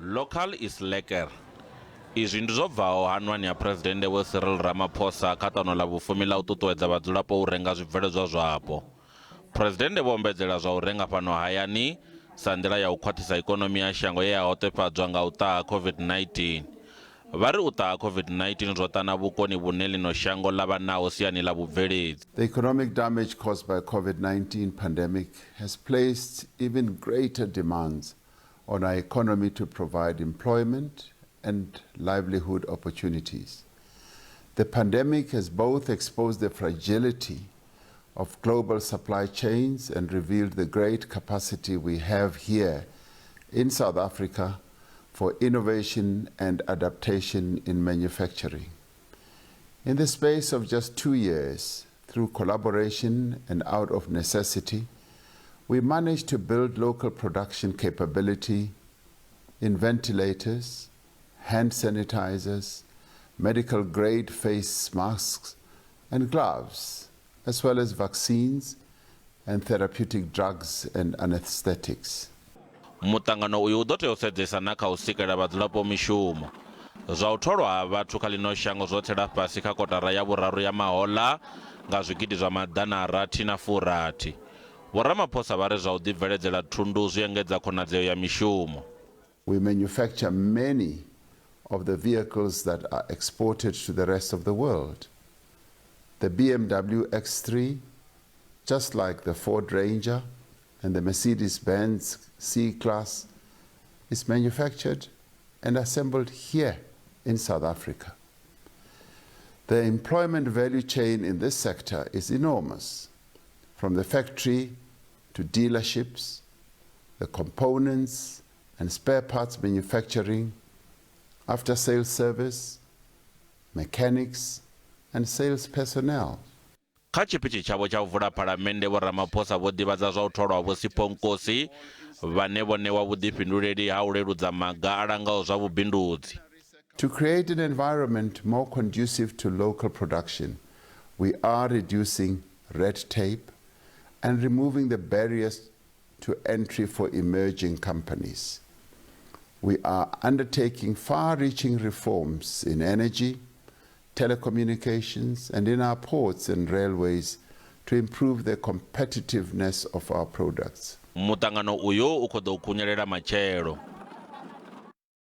Local is lekker. Izwi ndi zwo bvaho hanwani ha Phresidennde Vho Cyril Ramaphosa kha ṱano ḽa vhufumi ḽa u ṱuṱuwedza vhadzulapo u renga zwibveledzwa zwapo. Phresidennde vho ombedzela zwa u renga fhano hayani sa nḓila ya u khwaṱhisa ikonomi ya shango ye ya hoṱefhadzwa nga u ṱaha COVID-19. Vha ri u ṱaha COVID-19 zwo ṱana vhukoni vhune ḽino shango ḽa vha naho siani ḽa vhubveledzi. The economic damage caused by COVID-19 pandemic has placed even greater demands on our economy to provide employment and livelihood opportunities. The pandemic has both exposed the fragility of global supply chains and revealed the great capacity we have here in South Africa for innovation and adaptation in manufacturing. In the space of just 2 years, through collaboration and out of necessity, we managed to build local production capability in ventilators, hand sanitizers, medical grade face masks, and gloves, as well as vaccines and therapeutic drugs and anesthetics. Muṱangano uyu u ḓo tea u sedzesa na kha u sikela vhadzulapo mishumo. Zwa u tholwa ha vhathu kha ḽino shango zwo tsela fhasi kha kotara ya vhuraru ya mahoḽa nga zwigidi zwa 660. Vho Ramaphosa vha ri zwa u ḓibveledzela thundu zwi engedza khonadzeo ya mishumo. We manufacture many of the vehicles that are exported to the rest of the world. The BMW X3, just like the Ford Ranger and the Mercedes-Benz C-Class, is manufactured and assembled here in South Africa. The employment value chain in this sector is enormous, from the factory to dealerships, the components and spare parts manufacturing, after sales service, mechanics, and sales personnel. Kha tshipitshi tshavho tsha u vula phalamennde, Vho Ramaphosa vho ḓivhadza zwa u tholwa ha Vho Sipho Nkosi vhane vho ṋewa vhuḓifhinduleli ha u leludza maga a langaho zwa vhubindudzi. To create an environment more conducive to local production, we are reducing red tape and removing the barriers to entry for emerging companies. We are undertaking far reaching reforms in energy, telecommunications, and in our ports and railways to improve the competitiveness of our products. Muṱangano uyu u khou ḓo khunyelela matshelo.